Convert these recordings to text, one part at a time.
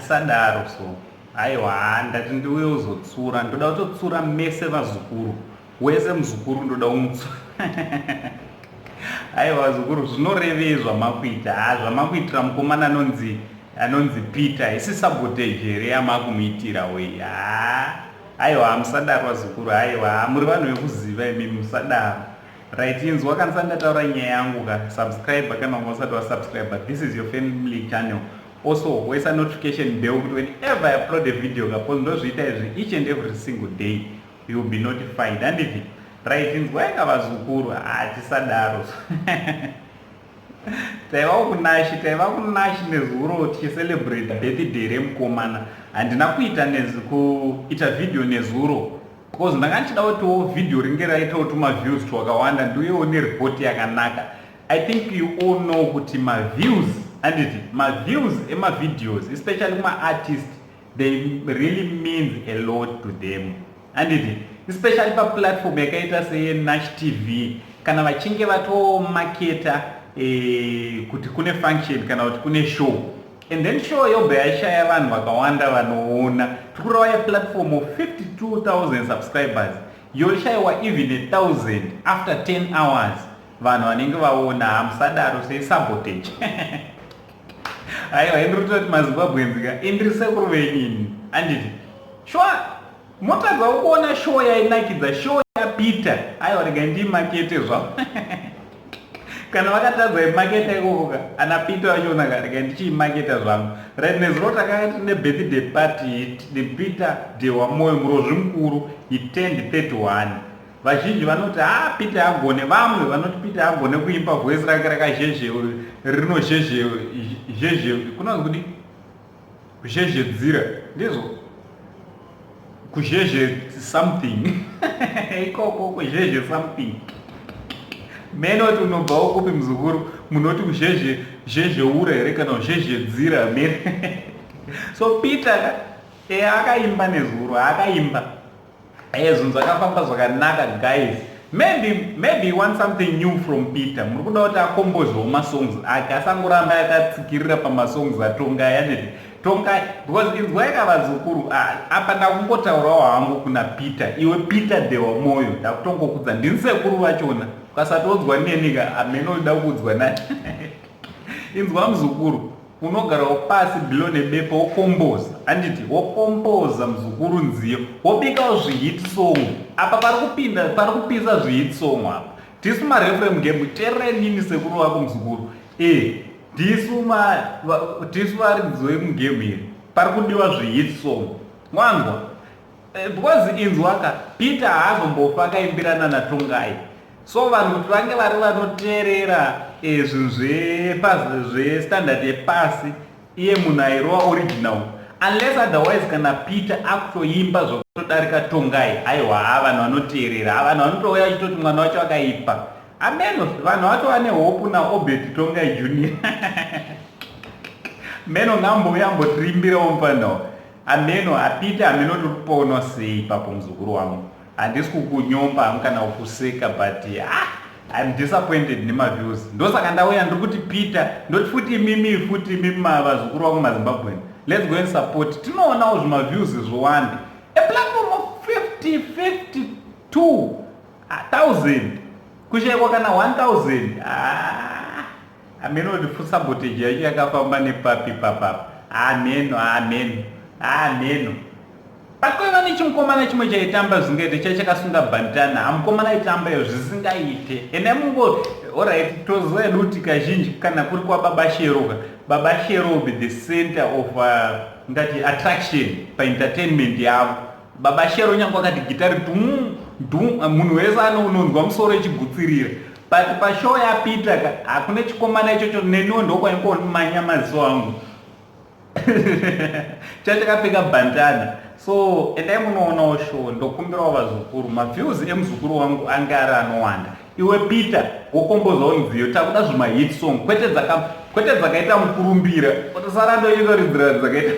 Tisadaro so. Aiwa, ndati ndiuye uzotsura. Ndoda kutotsura mese vazukuru. Wese muzukuru ndoda kumutsura. Aiwa vazukuru, zvinorevei zvamakuita? Ha, zvamakuitira mukomana anonzi Peter. Isi sabotage here yamakumuitira wei? Ha. Aiwa, musadaro vazukuru. Aiwa, muri vanhu vekuziva imi, musadaro. Right, inzwa kanisa ndataura nyaya yangu ka. Subscribe kana usati wasubscribe. This is your family channel. Also, woisa notification bell kuti whenever I upload a video kapo ndozviita izvi each and every single day, you will be notified. Handiti? Right, inzwai ka vazukuru. Ha, tisadaro. Taiva kunashi nezuro tichicelebrate birthday remukomana. Handina kuita video nezuro because ndanga ndichida kutiwo video ringe raitawo tumaviews twakawanda, ndiuyewo neripoti yakanaka. I think you all know kuti maviews, handiti, maviews emavideos, especially kumaartist, they really means a lot to them, handiti? Especially paplatform yakaita seyeNash TV, kana vachinge vatomaketa kuti kune function kana kuti kune show, and then show yobva yashaya vanhu vakawanda vanoona. Tikureva yeplatform of 52,000 subscribers yoshayiwa even 1000 after 10 hours vanhu vanenge vaona. Hamusadaro, seisabotage. Aiwa, indiri kutoti maZimbabweans ka, indiri sekuru venyini, handiti? Sure, motadzawo kuona show yainakidza, show yaPeter. Aiwa, rega ndiimakete zvavo. Kana vakatadza imaketa ikokoka, ana Peter vachona ka, rega ndichiimaketa zvangu. Right, nezuro takanga tine birthday party nePeter Dehwa Moyo, murozvi mukuru. He turned 31. Vazhinji vanoti, "Ha, Peter agone." Vamwe vanoti Peter agone kuimba, voice rake rakazhezhe, rinozhezhe zhezhe, kunonzi kudi kuzhezhedzira, ndizvo, kuzhezhe something ikoko, kuzhezhe something. Menoti unobvawo kupi muzukuru? Munoti kuzhezhe zhezheura here kana kuzhezhedzira mene? So Peter e akaimba nezuro, akaimba zvinhu zvakafamba zvakanaka. Guys, maybe you want something new from Peter. Muri kuda kuti akombozewo masongs ake, asangoramba akatsikirira pamasongs aTongai, aneti Tongai, because inzwai kavazukuru, apa ndakungotaurawo hangu kuna Peter. Iwe Peter Dewa Moyo, ndakutongokudza, ndini sekuru vachona. Ukasatodzwa nenika, amene uda kuudzwa nani? Inzwa muzukuru, unogarawo pasi bilo nebepa, wokomboza, handiti? Wokomboza muzukuru nziyo, wobikawo zvihit song. Apa pari kupinda, pari kupisa zvihit song apa. Tisu mareframe game, teererai sekuru vako muzukuru. E tisu varidzi vemugame iri, pari kudiwa zvihit song mwanzwa? Because inzwaka, Peter haazombofa akaimbirana naTongai. So vanhu kuti vange vari vanoteerera zvinhu zvestandard yepasi, iye munhu airova original, unless otherwise kana Peter akutoimba zvokutodarika Tongai. Aiwa, vanhu vanoteerera, vanhu vanotouya vachitoti mwana wacho akaipa. Ameno, vanhu vatova nehope naObert Tongai Junior. Meno ngambouya ambotirimbirawo mufanao. Ameno aPeter, ameno tiri kupoonwa sei ipapo muzukuru wangu. Handisi kukunyomba hangu kana kukuseka, but ah, I'm disappointed nemaviews. Ndosaka ndauya, ndiri kuti Peter, ndoti futi imimi, futi imimi vazukuru vangu maZimbabwean, let's go and support, tinoonawo zvimaviews zviwande. A platform of 50 52 thousand, kushayikwa kana 1000. Ah, ameno kuti sabotage yacho yakafamba nepapi papapa. Ameno, ameno, ameno. Pakwaiva nechimukomana chimwe chaitamba zvingaite, chai chakasunga bandana. Hamukomana aitamba iyo zvisingaite. Ende mungo, alright, toziva hedu kuti kazhinji kana kuri kwababa Sheroka, baba Shero will be the center of ngati attraction paentertainment yavo. Baba Shero nyange akati gitari dum dum, munhu wese anounonzwa musoro ichigutsirira. But pashow yaPeter ka, hakuna chikomana ichocho. Neniwo ndokwaingomanya maziso angu, chachakapfeka bandana. So endai munoonawo show. Ndokumbirawo vazukuru, maviews emuzukuru wangu ange ari anowanda. Iwe Peter, wokombozawo nziyo, takuda zvimahit song, kwete dzakaita mukurumbira. Otosara ndoitoridzira dzakaita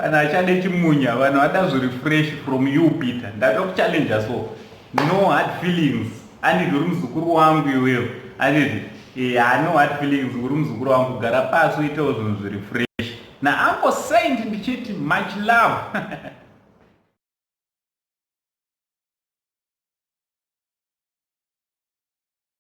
vanhu achade chimunya. Vanhu vada zviri fresh from you, Peter. Ndada kuchallenge, so no hard feelings. Anditi uri muzukuru wangu iweyo, anditi? Eh, no hard feelings, uri muzukuru wangu, gara pasi uitewo zvinhu zviri fresh. NaUncle Saint ndichiti much love.